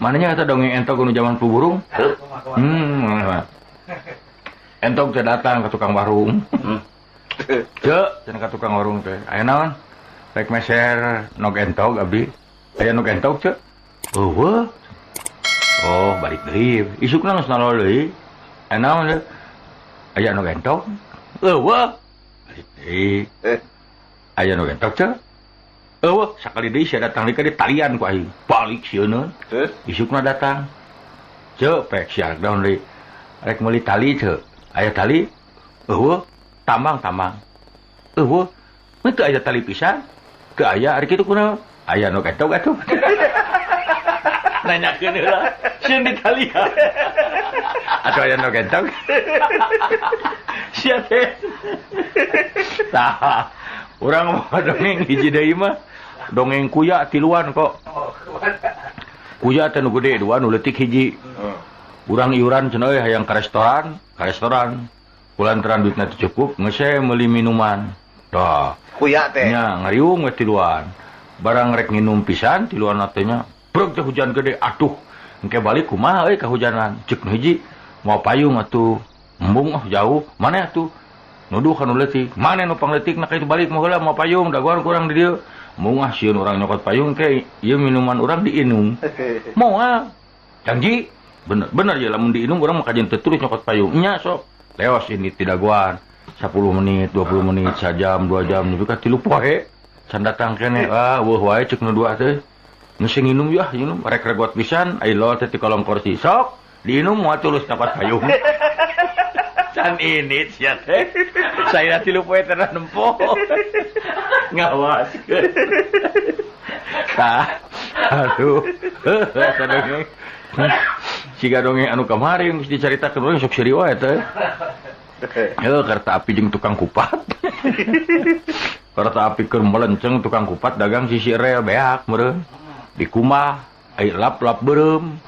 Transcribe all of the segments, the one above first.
Mananya kata dongeng entog nu zaman puburung? Entog teh datang ke tukang warung. Cek, cenah ka tukang warung teh. Aya naon? Rek meser nog entog abdi. Aya nog entog cek. Eueuh. Oh, balik deui. Isukna geus nalol deui. Aya naon teh? Aya nog entog. Eueuh. Balik deui. Aya nog entog cek. Eueuh, sakali deui sia datang deui ka dieu talian ku aing. Balik sieun. Terus isukna datang. Cek, pek sia daun deui. Rek meuli tali cek. Aya tali? Eueuh, tambang-tambang. Eueuh, mun teu aya tali pisan. Teu aya ari kitu kunaon? Aya nu entog atuh. Nanyakeun heula, sieun ditalian. Atuh aya nu entog. Sia teh. Tah, urang mah dongeng hiji deui mah. Dongeng kuya tiluan kok. Kuya teh nu gede dua nu leutik hiji. Urang iuran cenah euy hayang ka restoran, ka restoran. Kulantaran duitna teu cukup, geus we meuli minuman. Tah, kuya teh. Nya ngariung we tiluan. Barang rek nginum pisan tiluan teh nya. Breg teh hujan gede, atuh. Engke balik kumaha euy kahujanan. Ceuk nu hiji, mau payung atuh. Embung ah jauh, mana atuh? Nuduh ka nu leutik. Mana nu pangleutikna ka itu balik mah heula mau payung, dagoan kurang di dieu. Embung ah sieun urang nyokot payung ke ieu minuman urang diinum. Moal. Janji bener bener ya lamun diinum urang mah kajian teu terus nyokot payung. Nya sok. Leos ini tidak guan. 10 menit, 20 menit, sajam, 2 jam nepi ka 3 poe. Can datang keneh. Ah, weuh wae ceuk nu dua teh. Nu sing nginum yah, nginum rek regot pisan, ai lol teh ti kolong kursi. Sok, diinum moal tulus nyokot payung. Can ini sia teh. Saya 3 poe teh nempo. Ngawaskeun. Tah, aduh. Sadongeng. Siga dongeng anu kamari geus dicaritakeun urang sok seuri wae teh. Heuh, kereta api jeung tukang kupat. Kereta api keur melenceng tukang kupat dagang sisi rel beak meureun. Dikumah, ai lap-lap beureum.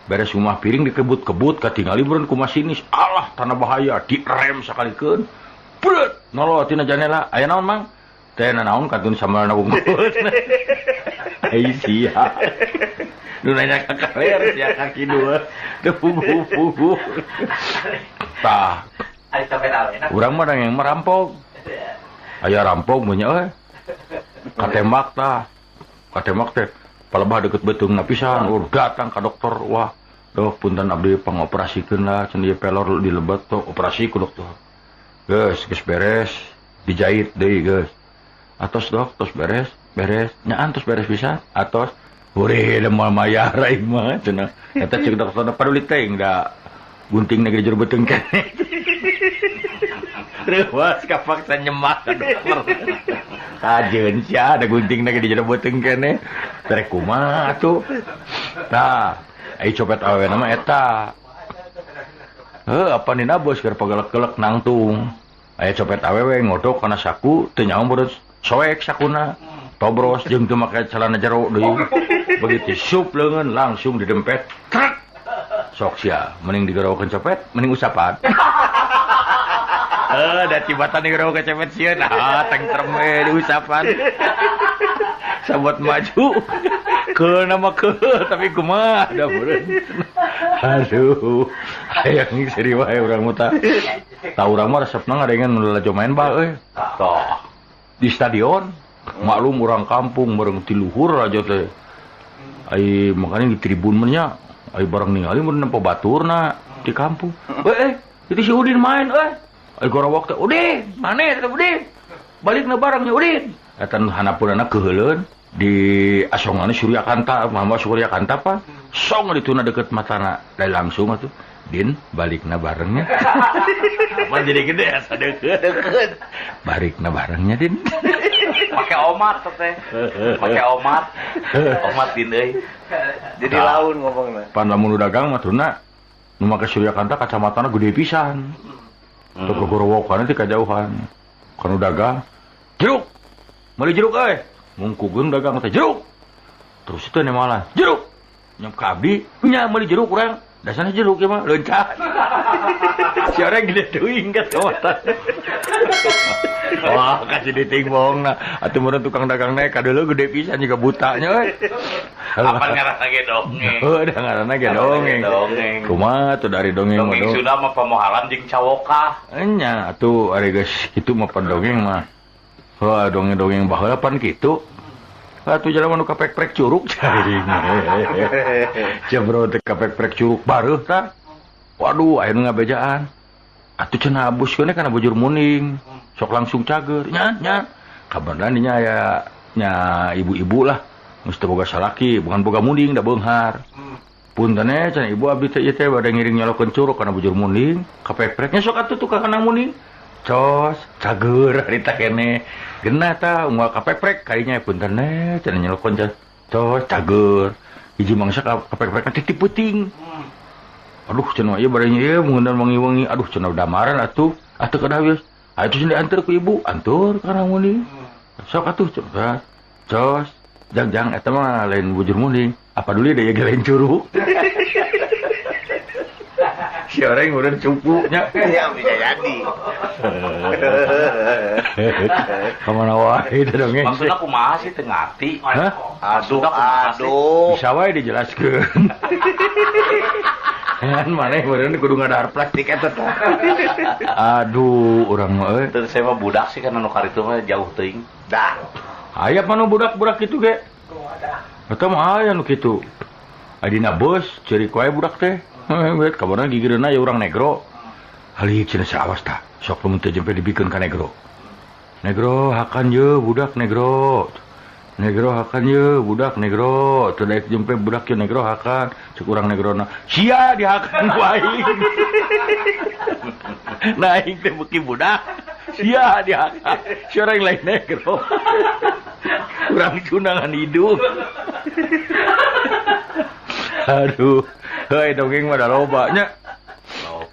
Beres rumah piring dikebut-kebut katingali meureun ku masinis. Alah, tanah bahaya direm sakalikeun. Brut, nolol tina janela. Aya naon, Mang? Teh nanaon kantun sambalna wungkul. Ai sia. Nu nanya ka kaler sia kaki dua. Teu puguh-puguh. Tah. Urang mah dongeng merampok. Aya rampok mah nya euy. Katembak tah. Katembak teh palebah deukeut beuteungna pisan. Datang ka dokter, wah, dok punten abdi pangoperasikeun lah cenah ieu pelor dilebet tuh operasi ku dokter. Geus, geus beres, dijahit deui geus. Atos dok, tos beres, beres. Nyaan tos beres pisan, atos. Hore da moal mayar aing mah cenah. Eta ceuk dokterna paduli teuing da gunting na ge jero beuteung keneh. Reuwas kapaksa nyemak ka dokter. Kajeun sia da gunting na ge di jero beuteung keneh. Terek kumaha atuh. Tah, ai copet awena mah eta. Heuh, apa nina bos keur pagelek-gelek nangtung. Aya copet awewe ngodok kana saku teu nyaho meureun soek sakuna. Tobros jeung teu make celana jero deui. Begitu sup leungeun langsung didempet. Trek. Sok sia, mending digerowokeun copet, mending usapan. Da tibatan digerowokeun copet sieun. Ah, tengtrem we diusapan. Sabot maju. Keuna mah keul, tapi kumaha da meureun. Aduh, hayang seuri wae urang mah tah. Tah urang mah resepna ngadengeun nu lalajo main bal euy. Tah, di stadion maklum urang kampung bareng ti luhur aja teh. Ai makanya di tribun mah nya, ai bareng ningali mun nempo baturna di kampung. Itu si Udin main euy. Ai gorowok teh, Udin, maneh teh Udin. Balikna bareng nya Udin. Eta nu hanapeunana keuheuleun di asonganna Suryakanta, Mama Suryakanta pa. Song dituna deket matana, da langsung atuh. Din, balikna barengnya. Apa jadi gede asa deket. Deket. Balikna barengnya, Din. Pakai omat teh. Pakai omat. Omat Din euy. Jadi Nah. laun ngomongna. Pan lamun nu dagang mah tuna nu make Suryakanta kacamatana gede pisan. Teu kagorowokan teh kajauhan. Kanu dagang jeruk. Meuli jeruk euy. Mungkugeun dagang teh jeruk. Terus itu malah jeruk. Nyam ka abdi nya meuli jeruk urang. Dasarna jeruk ieu mah leuncat. Si orang gede teuing ka tomato. Wah, kasih diting bohongna. Atuh meureun tukang dagang naik kadeuleu gede pisan juga butanya euy. Apa ngaranna ge dongeng? Heuh, da ngaranna ge dongeng. Kumaha tuh dari dongeng mah dongeng Sunda mah pamohalan jeung cawokah. Nya atuh ari geus kitu mah dongeng mah. Heuh, dongeng-dongeng baheula pan kitu. Atuh jalma nu kapek-prek curug cai. Jebro teh kapek-prek curug bareuh tah. Waduh, aya nu ngabejaan. Atuh cenah abuskeun kana bujur muning. Sok langsung cager. Nya, nya. Kabarna dinya aya nya ibu-ibu lah. Geus teu boga salaki, bukan boga munding da beunghar. Punten cenah ibu abdi teh ieu teh bade ngiring nyalokeun curug kana bujur munding. Kapek-preknya sok atuh tukang kana munding. Cos, cager harita kene. Genah tah unggal kapek-prek kadinya punten cenah nyalokeun cos, cager. Hiji mangsa kapek-prek teh peuting. Aduh cenah ieu bade ieu mundan wangi-wangi. Aduh cenah damaran atuh. Atuh kedah wios. Atuh cenah diantar ku ibu, antur kana munding. Sok atuh cenah. Cos, jang-jang eta mah lain bujur munding. Apa dulu deh ya lain curug. Si orang udah cupunya. Ya bisa jadi. Kemana wae itu dongeng. Maksudnya kumaha sih teu ngarti. Hah? Aduh, aduh. Bisa wae dijelaskeun. Kan maneh meureun kudu ngadahar plastik eta teh. Aduh, urang mah euy. Teu saya mah budak sih kana nu karitu mah jauh teuing. Dah. Aya mah nu budak-budak kitu ge. Eta mah aya nu kitu. Adina bos ceurik wae budak teh. Heuh, kabarna gigireunna ya urang negro. Halik cenah sawas tah. Sok lamun teu jempe dibikeun ka negro. Negro hakan ye budak negro. Negro hakan ye budak negro. Teu daek jempe budak ye negro hakan. Cek urang negrona, sia dihakan ku aing. Nah aing teh beuki budak. Sia dihakan. Si orang lain negro. Urang cunangan hidung. Aduh. Heuy dongeng mah da loba nya.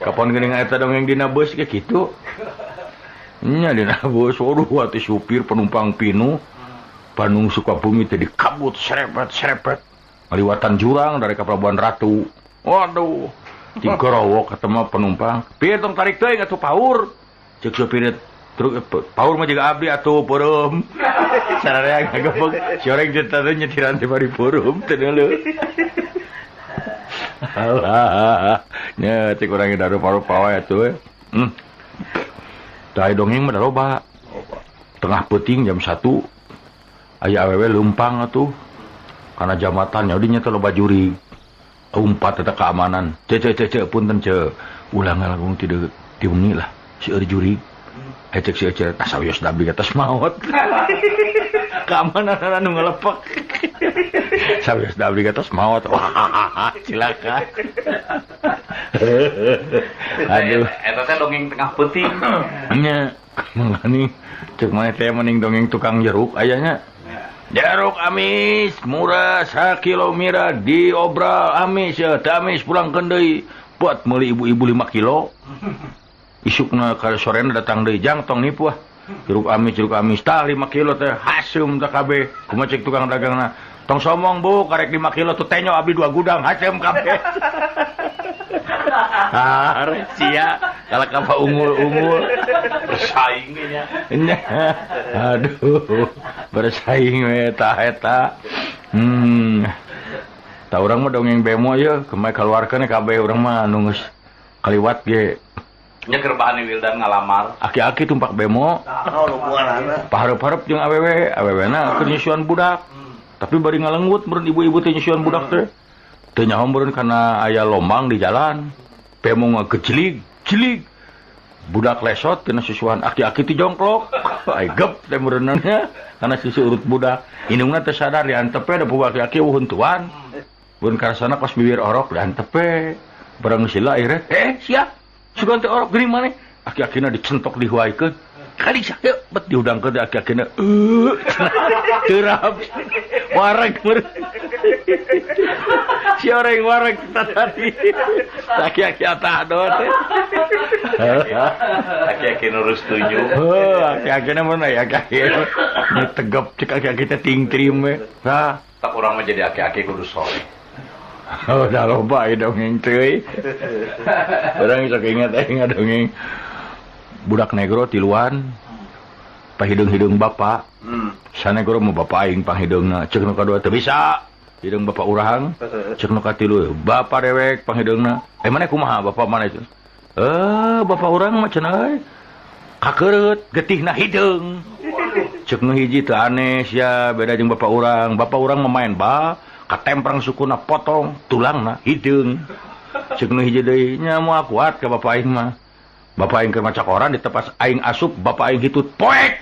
Kapan geuning eta dongeng dina bus ge kitu. Nya dina bus waduh atuh supir penumpang pinuh. Bandung Sukabumi teh dikabut serepet-serepet. Ngaliwatan jurang dari ka Pelabuhan Ratu. Waduh, digorowok eta mah penumpang. Pieu tong tarik teuing atuh paur. Ceuk supir truk paur mah jiga abdi atuh peureum. Sararea ngagebeg si oreng teh teh nyetiran teh bari peureum teh deuleu. Alah, nya cek urang ge darupa-rupa wae atuh. Tah dongeng mah loba. Tengah peuting jam 1 aya awewe leumpang atuh. Kana jambatan nya dinya teh loba juri. Umpat eta keamanan. Ce ce ce ce punten ce. Ulah ngalangkung ti wengi lah seueur juri. Cek si Ece tas sawios da abdi atas maot. Keamanan anu ngelepak. Sawios da abdi atas maot. Wah, cilaka. Aduh, eta teh dongeng tengah peuting. Nya, mangani cek maneh teh mending dongeng tukang jeruk ayanya. Jeruk amis murah sakilo mira diobral amis ya, teu amis pulangkeun deui. Buat meuli ibu-ibu 5 kilo. Isukna ka sorena datang deui jang tong nipu ah. Jeruk amis tah 5 kilo teh haseum teh kabeh. Kumaha cek tukang dagangna? Tong somong bu, karek 5 kilo tuh tenyo abdi 2 gudang haseum kabeh. Ah, sia kalau ka unggul-unggul bersaing nya. Aduh, bersaing we tah eta. Tah urang mah dongeng bemo ye, kemai kaluarkeun kabeh urang mah nu geus kaliwat ge. Nya gerbaan Wildan ngalamar. Aki-aki tumpak bemo. Oh, hubunganna. Pahareup-hareup jeung awewe, awewena keur nyusuan budak. Tapi bari ngalenggut meureun ibu-ibu teh nyusuan budak teh. Teu nyaho meureun kana aya lombang di jalan. Bemo ngagejlig, jlig. Budak lesot kena susuan aki-aki teh jongklok. Ai gep teh meureunna kana susu urut budak. Indungna teh sadar diantep we da puguh aki-aki eueuh huntuan. Mun karasana kos bibir orok diantep we. Barang sila iret, sia. Sugan teh orok geuning maneh. Aki-akina dicentok dihuaikeun. Kali sia bet dihudangkeun teh aki-akina. Terap. Wareg meureun. Si orang wareg tadi. Aki-aki atah teh. Aki-aki nurus setuju. Heuh, aki-akina mun aya aki-aki. Nu tegep cek aki-aki teh tingtrim we. Tah, tak urang mah jadi aki-aki kudu soleh. Oh, da loba ieu dongeng teuy. Urang sok ingat aing ngadongeng. Budak negro tiluan pahideung-hideung bapak. Sanegro mah bapak aing panghideungna. Ceuk nu kadua teu bisa. Hideung bapak urang. Ceuk nu katilu bapak dewek panghideungna. Eh maneh kumaha bapak maneh itu? Bapak urang mah cenah euy. Kakereut getihna hideung. Ceuk nu hiji teu aneh sia beda jeung bapak urang. Bapak urang mah main bal, katemprang sukuna potong, tulangna hideung. Ceuk nu hiji deui nya moal kuat ka bapak aing mah. Bapak aing keur maca koran ditepas aing asup, bapak aing hitut poek.